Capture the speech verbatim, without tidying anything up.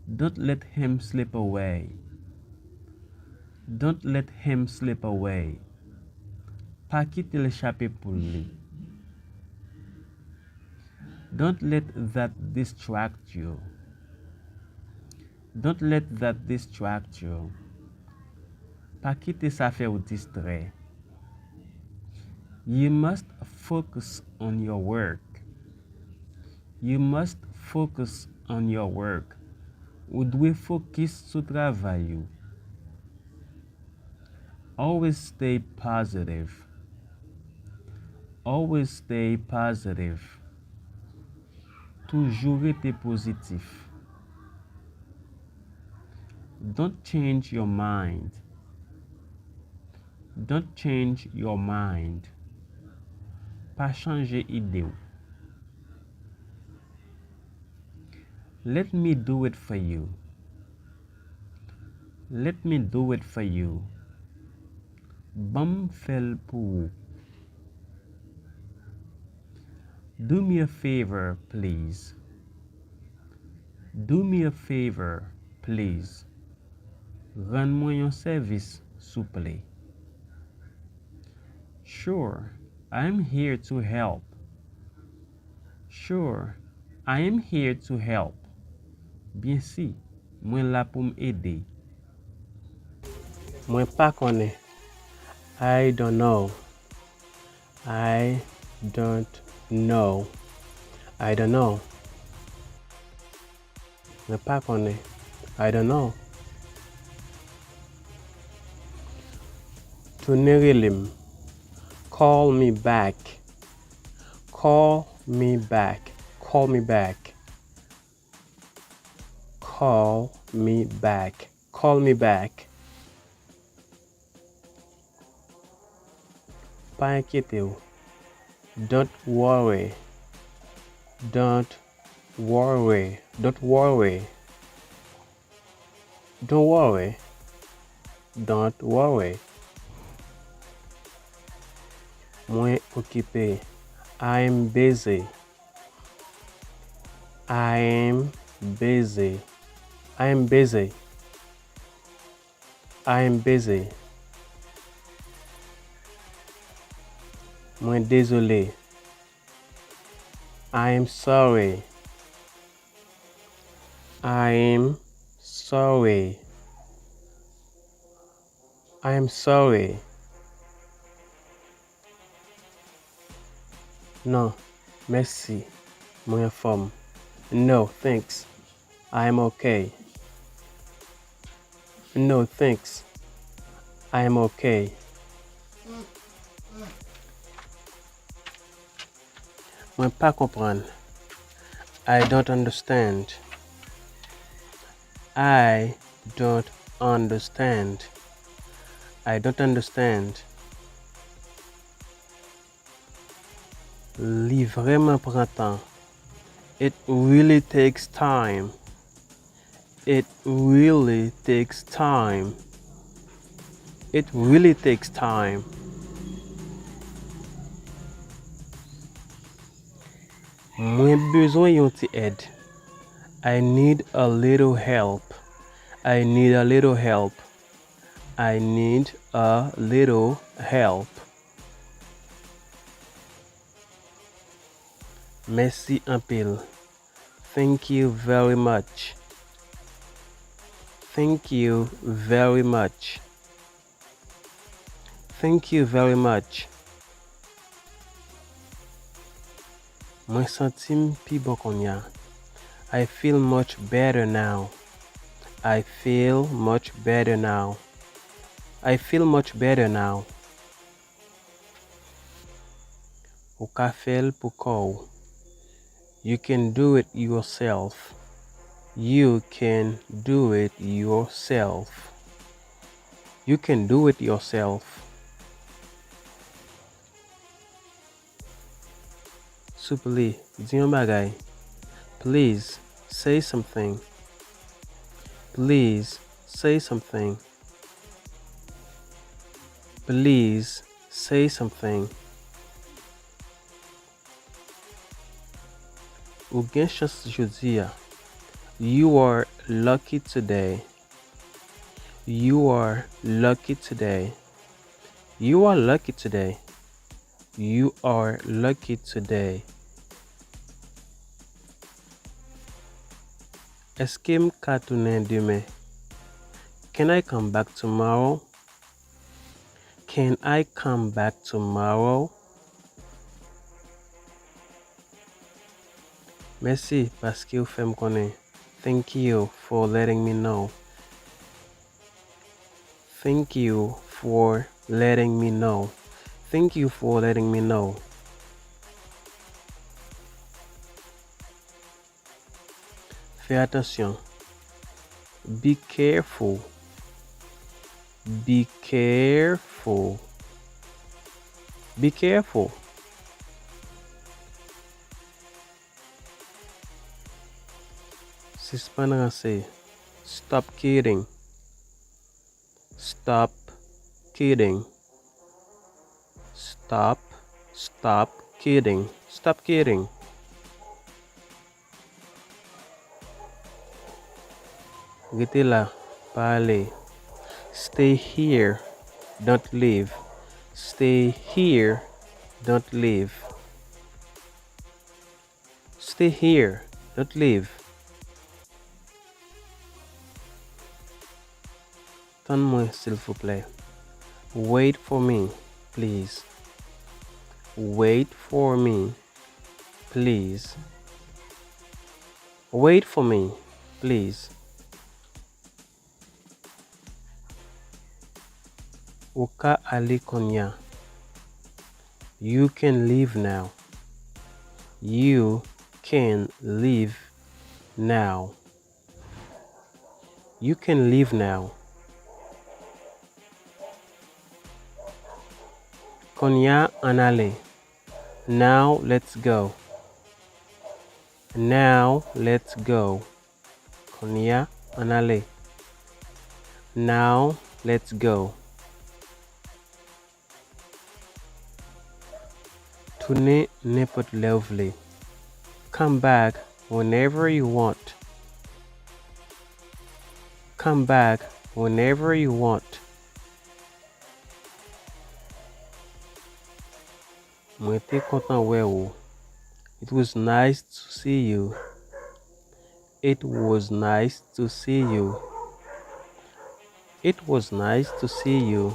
Don't let him slip away. Don't let him slip away. Pa kite l chape pou li. Don't let that distract you. Don't let that distract you. Pa kite sa fè w distrè. You must focus on your work. You must focus on your work. Ou dwe fokis sou travay ou. Always stay positive. Always stay positive. Toujou rete pozitif. Don't change your mind. Don't change your mind. Pa chanje ide w. Let me do it for you. Let me do it for you. Ban m fè l pou ou. Do me a favor, please. Do me a favor, please. Rann mwen yon sèvis, souple. Sure, I am here to help. Sure, I am here to help. Byen si, mwen la pou m ede. Mwen pa konnen. I don't know. I don't know. I don't know. Mwen pa konnen. I don't know. Tounen rele m. Call me back. Call me back. Call me back. Call me back. Call me back. Pa enkyete w. Don't worry. Don't worry. Don't worry. Don't worry. Don't worry. Mwen okipe. I'm busy. I'm busy. I'm busy. I'm busy. Mwen dezole. I'm sorry. I'm sorry. I'm sorry. Non, mèsi. Mwen anfòm. No, thanks. I'm okay. No, thanks. I'm okay. Mwen pa konprann. I don't understand. I don't understand. I don't understand. Li vrèman pran tan. It really takes time. It really takes time. It really takes time. Mwen bezwen yon ti èd. I need a little help. I need a little help. I need a little help. Mèsi anpil. Thank you very much. Thank you very much. Thank you very much. Mwen santi m pi bon kounye a. I feel much better now. I feel much better now. I feel much better now. Ou ka fè l pou kò w. You can do it yourself. You can do it yourself. You can do it yourself. Souple, di yon bagay. Please, say something. Please, say something. Please, say something. Ou gen chans jodi a. You are lucky today. You are lucky today. You are lucky today. You are lucky today. Èske m ka tounen demen? Can I come back tomorrow? Can I come back tomorrow? Mèsi paske w fè m konnen. Thank you for letting me know. Thank you for letting me know. Thank you for letting me know. Fè atansyon. Be careful. Be careful. Be careful. Sispann ranse. Stop kidding. Stop kidding. Stop, stop kidding. Stop kidding. Rete la, pa ale. Stay here, don't leave. Stay here, don't leave. Stay here, don't leave. Tann mwen, silvouplè. Wait for me, please. Wait for me, please. Wait for me, please. Ou ka ale kounye a. You can leave now. You can leave now. You can leave now. Kounye a, ann ale. Now, let's go. Now, let's go. Kounye a, ann ale. Now, let's go. Tounen nenpòt lè w vle. Come back whenever you want. Come back whenever you want. Mwen te kontan wè ou. It was nice to see you. It was nice to see you. It was nice to see you.